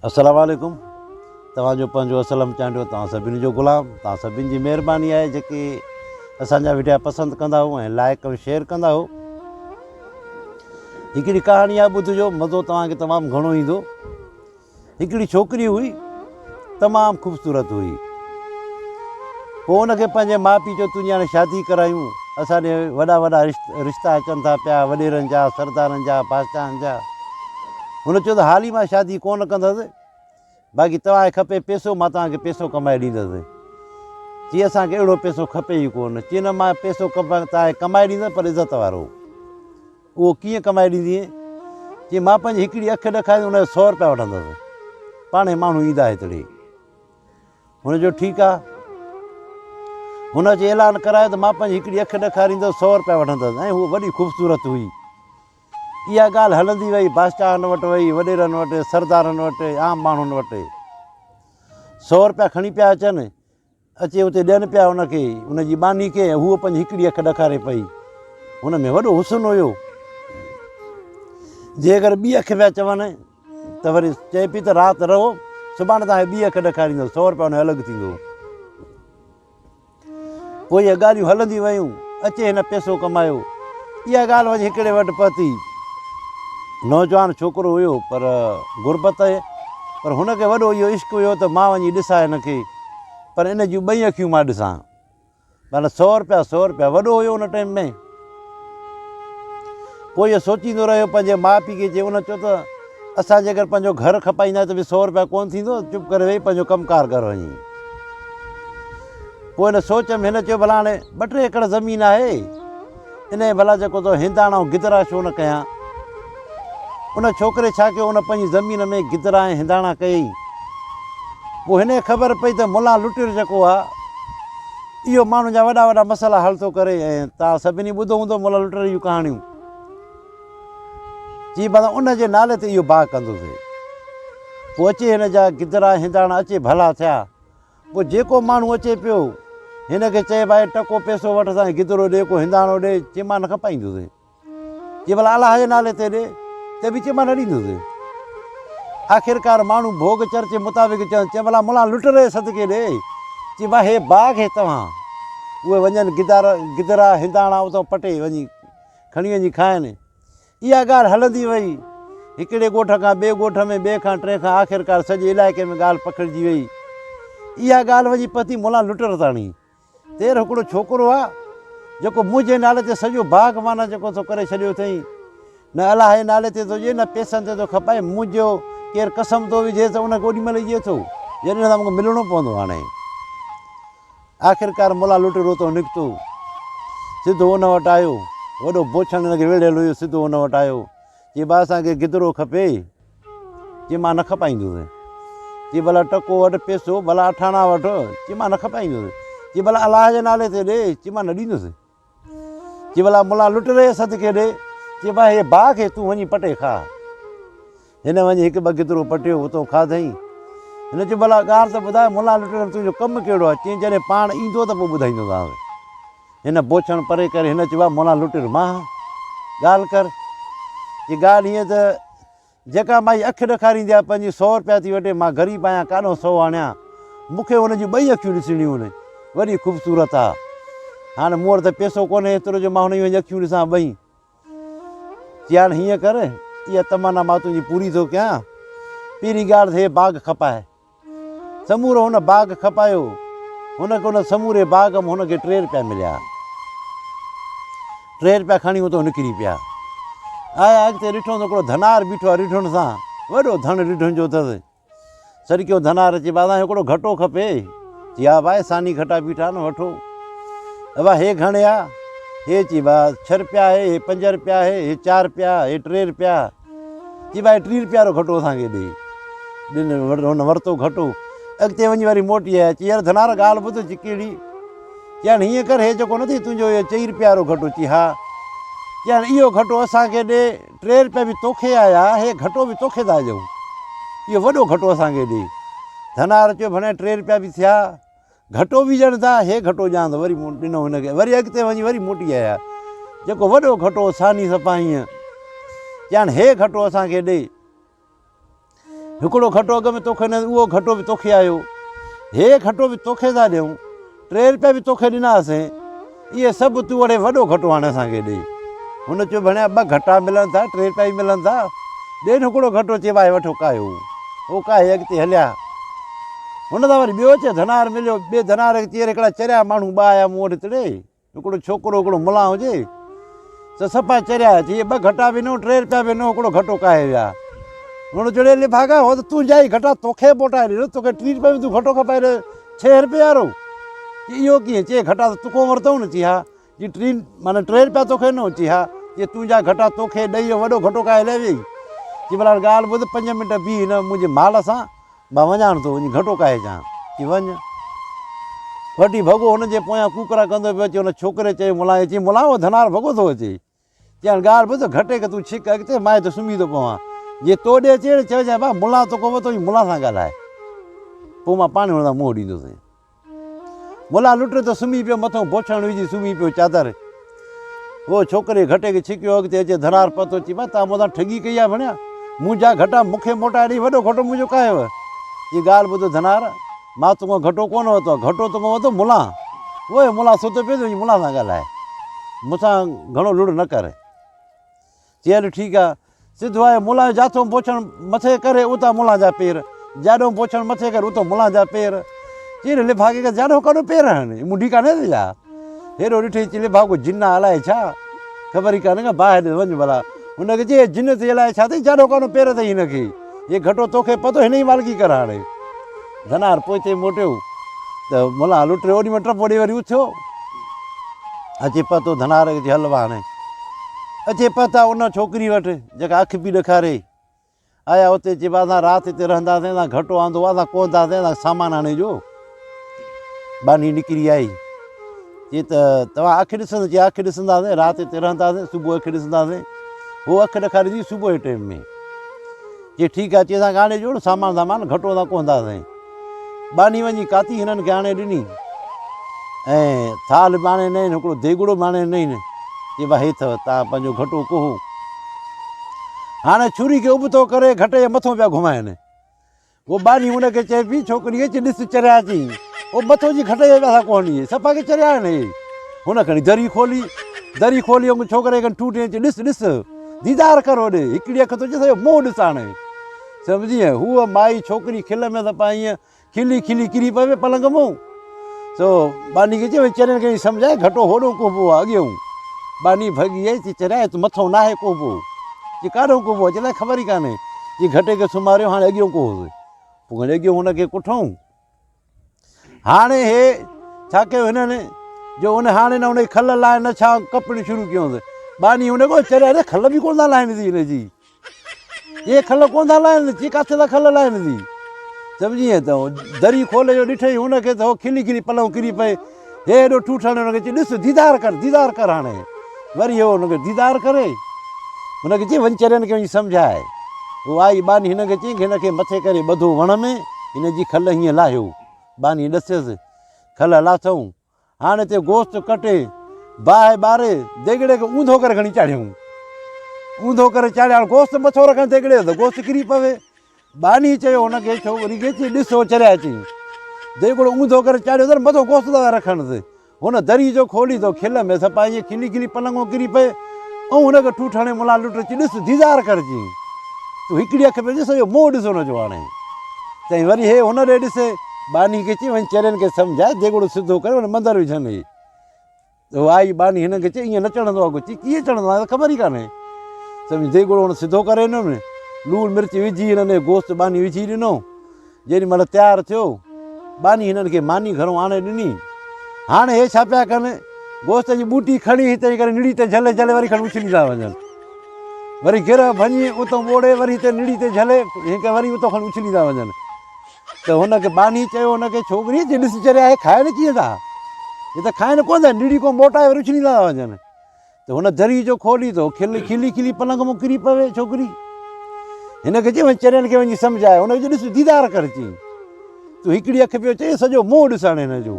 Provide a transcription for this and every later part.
السلام عليڪم توهان جو پنهنجو اسلم چانڊيو توهان سڀني جو غلام توهان سڀني جي مهرباني آهي جيڪي اسان جا وڊيا پسند ڪندا هو ۽ لائڪ ۽ شيئر ڪندا هو هڪڙي ڪهاڻي آهي ٻڌجو مزو توهان کي تمام گهڻو ايندو هڪڙي ڇوڪري هئي، تمام خوبصورت هئي. پوء ان کي پنهنجي ماء پيء چيو تنهنجي هاڻي شادي ڪرايون، اسان ڏي وڏا وڏا رشتا اچن ٿا پيا، وڏيرن جا، سردارن جا، بادشاهن جا. هن چيو ته حالي مان شادي ڪونه ڪندس، باقي توهان کي کپي پئسو، مان توهان کي پئسو ڪمائي ڏيندس. چي اسان کي اهڙو پئسو کپي ئي ڪونه. چي نه مان پئسو توهان کي ڪمائي ڏيندس پر عزت وارو. اهو ڪيئن ڪمائي ڏيندينء؟ چي مان پنهنجي هڪڙي اک ڏکائي ان جا سو رپيا وٺندس. پاڻهي ماڻهو ايندا هتڙي. هن چيو ٺيڪ آ. هن اچي اعلان ڪرايو ته مان پنهنجي هڪڙي اک ڏکاريندس سو رپيا وٺندس ۽ هوء وڏي خوبصورت هئي. اها ڳالهه هلندي وئي، بادشاهن وٽ وئي، وڏيرن وٽ، سردارن وٽ، عام ماڻهن وٽ. سو رپيا کڻي پيا اچن. اچي اتي ڏين پيا ان کي، ان جي ٻانهي کي ۽ هوء پنهنجي هڪڙي اک ڏکاري پئي. هن ۾ وڏو حسن هيو. جي اگر ٻي اک پيا چون ته وري چئي پئي ته رات رهو، سڀاڻي توهان کي ٻي اک ڏکاريندس، سو رپيا ان جو الڳ ٿيندو. پوء اهي ڳالهيون هلنديون ويون. اچي هن پئسو ڪمايو. اها ڳالهه وڃي هڪڙي وٽ پهتي. نوجوان ڇوڪرو هيو پر غربت پر هن کي وڏو اهو عشق هيو ته مان وڃي ڏسان هن کي. پر ان جون ٻئي اکيون مان ڏسان. معنيٰ سو رپيا سو رپيا وڏو هيو ان ٽائيم ۾. پوء اهو سوچيندو رهيو پنهنجي ماء پيء کي چئي ان چيو ته اسان جيڪر پنهنجو گهر کپائيندا ته به سو رپيا ڪونه ٿيندو چپ ڪري ويهي پنهنجو ڪم ڪار ڪر وڃي. پوء ان سوچ ۾ هن چيو ڀلا هاڻي ٻه ٽي ايڪڙ زمين آهي انهيء ڀلا جيڪو تو هنداڻا ۽ گدرا ڇو نه ڪيان؟ ان ڇوڪري ڇا ڪيو، ان پنهنجي زمين ۾ گدرا ۽ هنداڻا ڪيائين. پوء هن کي خبر پئي ته ملان لٽير جيڪو آ، اهو ماڻهن جا وڏا وڏا مسئلا حل ٿو ڪري ۽ توهان سڀني ٻڌو هوندو ملان لٽير جون ڪهاڻيون. چي ڀلا ان جي نالي تي اهو باغ ڪندوسين. پوء اچي هن جا گدرا ۽ هنداڻا اچي ڀلا ٿيا. پوء جيڪو ماڻهو اچي پيو، هن کي چئي ڀائي ٽڪو پئسو وٺ سائين گدرو ڏي ڪو هنداڻو ڏي، چي مان نه کپائيندس. چي ڀلا الله جي نالي تي ڏي، ته به چي مان نه ڏيندس. آخرڪار ماڻهو ڀوڳ چرچي مطابق چون، چي ڀلا ملان لٽ رهي صدقي ڏي. چي ڀا هي باغ هي توهان. اهي وڃن گدرا هنداڻا اتان پٽي وڃي کڻي وڃي کائن. اها ڳالهه هلندي وئي. هڪڙي ڳوٺ کان ٻئي ڳوٺ ۾، ٻئي کان ٽئين کان آخرڪار سڄي علائقي ۾ ڳالهه پکڙجي وئي. اها ڳالهه وڃي پهتي ملان لٽر تاڻي. تير هڪڙو ڇوڪرو آ، جيڪو منهنجي نالي تي سڄو باغ معنيٰ جيڪو سو ڪري ڇڏيو اٿئي. نه الله جي نالي تي ٿو ڏئي، نه پئسن تي ٿو کپائي. منهنجو ڪير قسم ٿو وجهي ته ان کي اوڏي مهل ئي ڏئي ٿو، جڏهن هن سان مون کي ملڻو پوندو هاڻي. آخرڪار ملا لٽيرو اتان نڪتو. سڌو ان وٽ آيو. وڏو بوڇڻ هن کي ويڙهيل هيو. سڌو ان وٽ آيو. چي ڀاء اسان کي گدرو کپي. چي مان نه کپائيندس. چي ڀلا ٽڪو وٺ پئسو ڀلا اٺاڻا وٺ. چي مان نه کپائيندس. چي ڀلا الله جي نالي تي ڏي. چي مان نه ڏيندس. چي ڀلا ملا لٽري صدقي ڏي. چي ڀاء هي باغ کي تون وڃي پٽي کاء. هن وڃي هڪ ٻه گدرو پٽيو، اتو کاڌئين. هن چيو، ڀلا ڳالهه ته ٻڌاء ملا لٽڻ ۾ تنهنجو ڪم ڪهڙو آهي؟ چيائين، جڏهن پاڻ ايندو ته پوء ٻڌائيندوسانس. هن بوڇڻ پري ڪري هن چيو، ملا لٽير مان آهيان، ڳالهه ڪر. چي، ڳالهه هيئن ته جيڪا مائي اک ڏکاريندي آهي، پنهنجي سو رپيا ٿي وٺي، مان غريب آهيان، ڪاڏهون سو آڻيان؟ مون کي هن جون ٻئي اکيون ڏسڻيون آهن، وڏي خوبصورت آهي. هاڻي مون وٽ ته پئسو ڪونهي ايترو جو مان هن جون اکيون ڏسان ٻئي. چي هاڻ هيئن ڪر، اها تمنا مان تنهنجي پوري ٿو ڪيان. پهرين ڳالهه ته هي باغ کپاء. سمورو هن باغ کپايو. هن کي ان سموري باغ مان هن کي ٽي رپيا مليا. ٽي رپيا کڻي اتو نڪري پيا. آيا اڳتي ڏٺو ته هڪڙو ڌنار بيٺو آهي رڍن سان. وڏو ڌڻ رڍن جو اٿس. سڏڪيو ڌنار چي بابا هڪڙو گهٽو کپي. چي ها ڀائي ساني گهٽا بيٺا آهن وٺو. ابا هي گهڻي آ؟ هي چي با ڇهه رپيا آهي، هي پنج رپيا آهي، هي چار رپيا، هي ٽي رپيا. چي ڀائي ٽي رپيا وارو گهٽو اسان کي ڏي. ڏن هن ورتو گهٽو. اڳتي وڃي وري موٽي آيا. چي يار ڌنار ڳالهه ٻڌ. چي ڪهڙي؟ چي هاڻ هيئن ڪر هي جيڪو نه ٿي تنهنجو اهو چئي رپيا وارو گهٽو. چي ها. چي هاڻ اهو گهٽو اسان کي ڏي. ٽي رپيا به توکي آيا، هي گهٽو به توکي ٿا ڏيون. اهو وڏو گهٽو اسان کي ڏي. ڌنار چيو، ڀڻيا ٽي رپيا به ٿيا، گهٽو به ڏيڻ ٿا، هي گهٽو ڏيان ٿو. وري مون ڏنو هن کي. وري اڳتي وڃي وري موٽي آيا. جيڪو وڏو گهٽو ثاني سپاهيء چيائين، هي گهٽو اسان کي ڏي. هڪڙو گهٽو اڳ ۾ توکي نه اهو گهٽو به توکي آيو. هي گهٽو به توکي ٿا ڏيون. ٽي رپيا به توکي ڏناسين. اهي سڀ تون اڙي وڏو گهٽو هاڻي اسان کي ڏي. هن چيو ڀڻيا ٻه گهٽا ملن ٿا، ٽي رپيا ئي ملن ٿا. ڏي نه هڪڙو گهٽو چي واهي وٺو ڪاهيو. هو ڪاهي اڳتي هليا. هن سان وري ٻيو اچي ڌنار مليو. ٻئي ڌنار کي چير هڪڙا چريا ماڻهو ٻه آيا مون وٽ تڙي. هڪڙو ڇوڪرو هڪڙو ملان هجي ته صفا چريا چي اهي ٻه گهٽا به نه ٽي رپيا به نه هڪڙو گهٽو ڪاهي ويا. هن چيو ڙي لڀاڳا هو ته تنهنجا ئي گهٽا توکي موٽائي ڏنو توکي ٽي رپيا ۾ تون گهٽو کپائي رهيو ڇهه رپيا وارو. چي اهو ڪيئن؟ چي گهٽا ته تو کان ورتائون نه. چي ها. چي ٽي معنيٰ ٽي رپيا توکي ڏنو؟ چي ها. چي تنهنجا گهٽا توکي ڏئي ويو وڏو گهٽو ڪاهي لهي ويئي. چي ڀلا هاڻي ڳالهه ٻڌ پنج منٽ بيهه هن منهنجي مال سان مان وڃان ٿو وڃي گهٽو ڪاهي اچان. چي وڃ. وٺي ڀڳو هن جي پويان ڪوڪرا ڪندو پيو اچي هن ڇوڪري چيو ملان کي چي ملان اهو ڌنار ڀڳو ٿو اچي. چي هاڻي ڳالهه ٻڌ گهٽي کي تون ڇڪ اڳتي مان هتي سمهي ٿو پوان. جي تو ڏي اچي ته چئجانء ڀاء ملان توکان وتو وڃي ملان سان ڳالهاء. پوء مان پاڻ هن سان منهن ڏيندوسين. ملا لٽ تي سمهي پيو، مٿئون بوڇڻ وجهي سمهي پيو چادر. هو ڇوڪري گهٽي کي ڇڪيو اڳتي اچي ڌنار پتو چي ڀاء توهان مون سان ٺڳي ڪئي آهي ڀڻيا. منهنجا گهٽا مون کي موٽائي ڏئي وڏو گهٽو منهنجو ڪاهي ويو. چي ڳالهه ٻڌ ڌنار، مان تو کان گهٽو ڪونه ورتو آهي، گهٽو تو کان ورتو ملان. اوهي ملان ستو پيو ته وڃي ملان سان ڳالهاء. مون سان گهڻو لڙ نه ڪر. چي هل ٺيڪ آ. سڌو آيو ملان جو جاٿو بوڇڻ مٿي ڪري اتان ملان جا پير، جاڏو بوڇڻ مٿي ڪري اتو ملان جا پير. چي ري لڀاڳي کي جاڏو ڪاڏو پير هڻ، هي منڍي ڪانهي ٿي ڇا؟ هيڏو ڏٺئي چي لڀاڳو جن آ الائي ڇا؟ خبر ئي ڪانهي ڪا باهه ڏي وڃ ڀلا. هن کي چي هي جن اٿئي الائي ڇا اٿئي جاڏو ڪاڏو پير اٿئي هن کي. هي گهٽو توکي پتو هن ئي مالڪي ڪر هاڻي. ڌنار پوئتي موٽيو ته ملان لٽيو اوڏي مهل ٽپو ڏئي وري اٿيو. اچي پهتو ڌنار کي چي هل واهڻي. اچي پهتا ان ڇوڪري وٽ جيڪا اک پئي ڏيکاري. آيا اتي چي اسان رات هتي رهنداسين اسان گهٽو آندو آهي اسان ڪوهنداسين اسان سامان آڻي ڏيو. ٻانهي نڪري آئي چي ته توهان اک ڏسندو چي اک ڏسنداسين رات هتي رهنداسين صبح اک ڏسنداسين. هو اک ڏيکاريندي صبح جي ٽيم ۾. چي ٺيڪ آهي چي اسان کي آڻي ڏيو نه سامان سامان گهٽو اسان ڪوهنداسين. ٻانهي وڃي ڪاتي هنن کي آڻي ڏني ۽ ٿالهه به آڻي ڏنائين هڪڙو ديڳڙو به آڻي ڏنائين چي ڀا هي اٿو تان پنهنجو گهٽو ڪوهو. هاڻي ڇري کي ابتو ڪري گهٽي جي مٿو پيا گهمائن. هو ٻانهي هن کي چئي پئي ڇوڪري کي چي ڏس چريا اچي او مٿو جي گهٽي جي پيا ٿا ڪوهن اهي صفا کي چريا آهن اهي. هن کڻي دري کولي دري کولي هن ڇوڪري کي ٺوٺي چي ڏس ڏس ديدار ڪر هوڏي هڪڙي اک ٿو چي سڄو منهن ڏس هاڻي. سمجهينء؟ هوء مائي ڇوڪري کل ۾ ته ائين کلي کلي ڪري پوي پلنگ مون. سو ٻانهي کي چيو، چرين کي سمجهائي گهٽو هوڏو ڪوبو آ اڳيئون. ٻانهي ڀڳي آئي، چي چريا هت مٿئون ناهي ڪوبو. چي ڪاڏهون ڪوبو آ؟ چي الائي خبر ئي ڪانهي. چي گهٽي کي سمهاريو هاڻي اڳيئون ڪوهوس. پوء کڻي اڳيئون هن کي ڪٺئون. هاڻي هي ڇا ڪيو هنن جو ان هاڻي نه ان کي کل لاهي نه ڇا ڪپڻ شروع ڪيونس. ٻانهي هن کي چريا ري کل به ڪونه ٿا لاهين ٿي هن جي. هي کل ڪونه ٿا لاهين چي ڪاٿي ٿا کل لاهين ٿي. سمجهين ته دري کولي جو ڏٺئي هن کي ته هو کلي کلي پلئون ڪري پئي. هي هيڏو ٺوٺ هڻي هن کي چي ڏس ديدار ڪر ديدار ڪر هاڻي. وري هو هن کي ديدار ڪري. هن کي چي وڃ چرين کي وڃي سمجهاء. هو آئي ٻانهي هن کي چيائين هن کي مٿي ڪري ٻڌو وڻ ۾ هن جي کل هيئن لاهيو. ٻانهي ڏسيس، کل لاٿئون. هاڻي هتي گوشت ڪٽي، باهه ٻاري، ديڳڙي کي اونڌو ڪري کڻي چاڙهيائون. اونڌو ڪري چاڙهي هاڻي گوشت مٿو رکن ديڳڙي تي ته گوشت ڪري پوي. ٻانهي چيو هن کي ڇوڪري کي چي ڏس هو چريا چئي. ديڳڙو اونڌو ڪري چاڙهيو اٿن مٿو گوشت ٿا رکنس. هن دري جو کولي ٿو کل ۾ سپا ائين کلي کلي پلنگون ڪري پئي ۽ هن کي ٺوٺ هڻي ملان لٽ چي ڏس ديدار ڪر چي تون هڪڙي اک ۾ ڏس اهو منهن ڏس هن جو هاڻي چئين وري هي هن ڏي ڏسي ٻانهي کي چي وڃ چرين کي سمجهاء ديڳڙو سڌو ڪري هن مندر وجهن هي هو آئي ٻانهي هن کي چي ائين نه چڙهندو آ چي ڪيئن چڙهندو آ خبر ئي ڪانهي سمجھ ديڳڙو هن سڌو ڪري ڏنو لوڻ مرچ وجهي هن ۾ گوشت ٻانهي وجهي ڏنو جيڏي مهل تيار ٿيو، ٻانهي هنن کي ماني گهرئون آڻي ڏني. هاڻي هي ڇا پيا ڪن؟ گوشت جي ٻوٽي کڻي هتي ڪري نڙي تي جهلي جهلي وري کڻي اڇليندا وڃن. وري گرهه ڀڃي اتان ٻوڙي وري هتي نڙي تي جهلي هن کي وري اتان کڻي اڇليندا وڃن. ته هن کي ٻانهي چيو هن کي ڇوڪري چي ڏس چريا هي کائن ڪيئن ٿا؟ هي ته کائن ڪونه ٿا نڙي کان موٽائي وري اڇليندا ٿا وڃن. ته هن دري جو کولي ٿو کل کلي کلي پلنگ مون ڪري پوي ڇوڪري هن کي چي وڃ چرين کي وڃي سمجهاء هن کي چي ڏس ديدار ڪر چي تون هڪڙي اک پيو چئي سڄو منهن ڏس هاڻي هن جو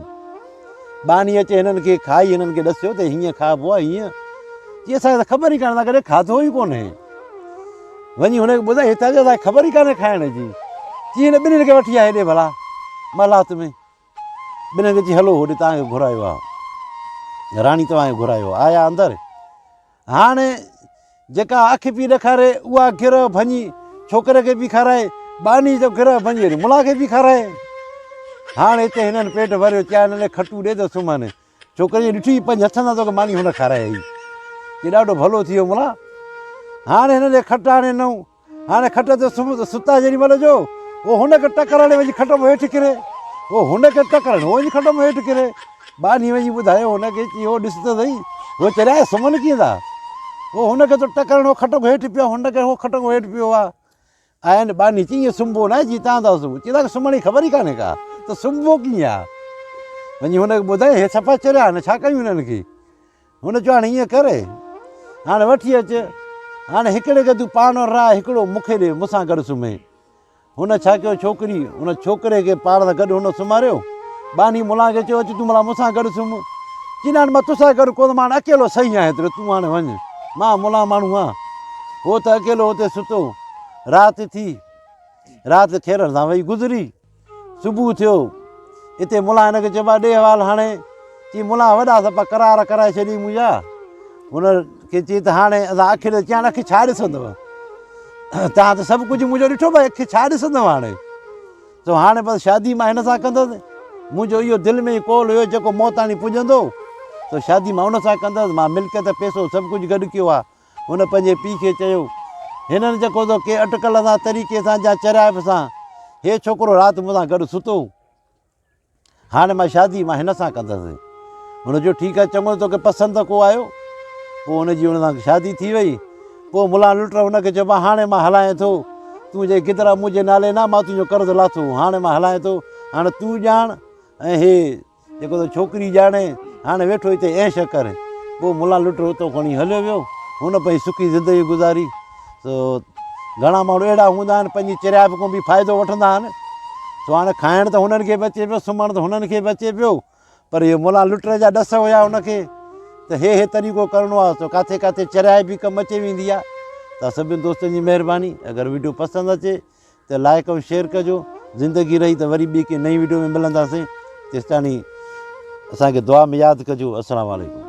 ٻانهي اچي هنن کي کائي هنن کي ڏسيو ته هيئن کائبو آهي هيئن چي اسان کي ته خبر ئي ڪانه اسان ڪڏهن کاڌو ئي ڪونهي وڃي هن کي ٻڌائي هتان جي اسان کي خبر ئي ڪانهي کائڻ جي. چي هن ٻنهين کي وٺي آ هيڏي ڀلا محلات ۾. ٻنهين کي چي هلو هوڏي توهان کي گهرايو آ. راڻي توهان کي گهرايو آ. آيا اندر. هاڻي جيڪا اک پي ڏيکاري اها گرهه ڀڃي ڇوڪري کي به کارائي، ٻانهي جو گرهه ڀڃي وري ملا کي به کارائي. هاڻي هتي هنن پيٽ ڀريو، چيائين هن ڏي کٽون ڏي ته سمهن. ڇوڪري ڏٺي پنهنجي هٿن سان توکي ماني هن کارائي هئي. چي ڏاڍو ڀلو ٿي ويو ملا. هاڻي هن ڏي کٽ آڻي ڏنائون. هاڻي کٽ تي سمهه ستا جيڏي مهل جو هو هن کي ٽڪر هڻي وڃي کٽ مان هيٺ ڪري. هو هن کي ٽڪر هڻي هو وڃي کٽ مان هيٺ ڪري. ٻانهي وڃي ٻڌايو هن کي چي هو ڏس ته سهي هو چريا سمهن ڪيئن ٿا. هو هن کي ٿو ٽڪر هڻي هو کٽ کان هيٺ پيو آهي هن کي هو کٽ کان هيٺ پيو آهي. آيا آهن ٻانهي چي ائين سمهبو ناهي جي تان ٿا سمهو. چي تان کي سمهڻ جي خبر ئي ڪانهي ڪا ته سمهبو ڪيئن آهي. وڃي هن کي ٻڌايائين هي صفا چريا آهن ڇا ڪيون هنن کي. هن چيو هاڻي ائين ڪر، هاڻي وٺي اچ، هاڻي هڪڙي کي تون پاڻ وٽ راهه، هڪڙو مون کي ڏي، مون سان گڏ سمهي. هن ڇا ڪيو، ڇوڪري، ان ڇوڪري کي پاڻ سان گڏ هن سمهاريو. ٻانهي ملان کي چيو، اچ تون ملان مون سان گڏ سمهه. چي نه هاڻي مان توسان گڏ ڪونه، مان هاڻي اڪيلو صحيح آهيان هيترو، تون هاڻي وڃ، مان ملان ماڻهو آهيان. هو ته اڪيلو اتي ستو. رات ٿي. رات خير سان وئي گذري. صبح ٿيو. اتي ملان هن کي چيو، ڀاء ڏي حوال هاڻي. چي ملان وڏا صفا قرار ڪرائي ڇڏي منهنجا. هن کي چي ته هاڻي اسان اک ڏي چيائين اک ڇا ڏسندؤ؟ توهان ته سڀ ڪجهه منهنجو ڏٺو ڀاء اک ڇا ڏسندؤ هاڻي؟ سو هاڻي بس شادي مان هن سان ڪندس. منهنجو اهو دل ۾ ئي قول هيو جيڪو موت آڻي پڄندو سو شادي مان ان سان ڪندس. مان ملڪيت پئسو سڀ ڪجهه گڏ ڪيو آهي. هن پنهنجي پيء کي چيو، هنن جيڪو تو ڪي اٽڪل سان طريقي سان جا چريائپ سان هي ڇوڪرو رات مون سان گڏ ستو، هاڻي مان شادي مان هن سان ڪندس. هن چيو، ٺيڪ آهي، چڱو توکي پسند ته ڪو آيو. پوء هن جي هن سان شادي ٿي وئي. پوء ملان لٽ هن کي چيو، ڀاء هاڻي مان هلايان ٿو، تون جي گدرا منهنجي نالي نه، مان تنهنجو قرض لاٿو، هاڻي مان هلايان ٿو، هاڻي تون ڄاڻ ۽ هي جيڪو ته ڇوڪري ڄاڻي، هاڻي ويٺو هتي عيش ڪر. پوء ملان لٽ اتو کڻي هليو ويو. هن پنهنجي سکي زندگي گذاري. سو گهڻا ماڻهو اهڙا هوندا آهن، پنهنجي چريائپ کان به فائدو وٺندا آهن. سو هاڻي کائڻ ته هنن کي به اچي پيو، سمهڻ ته هنن کي به اچي پيو، پر اهي ملان لٽ جا ڏس هيا هن کي ته هي هي طريقو ڪرڻو آهي. سو ڪاٿي ڪاٿي چريائپ به ڪم اچي ويندي آهي. ته سڀني دوستن جي مهرباني. اگر وڊيو پسند اچي ته لائيڪ ۽ شيئر ڪجو. زندگي رهي ته وري ٻي ڪنهن نئين وڊيو ۾ ملنداسين. تيستاڻي اسان کي دعا ۾ ياد ڪجو. السلام عليڪم.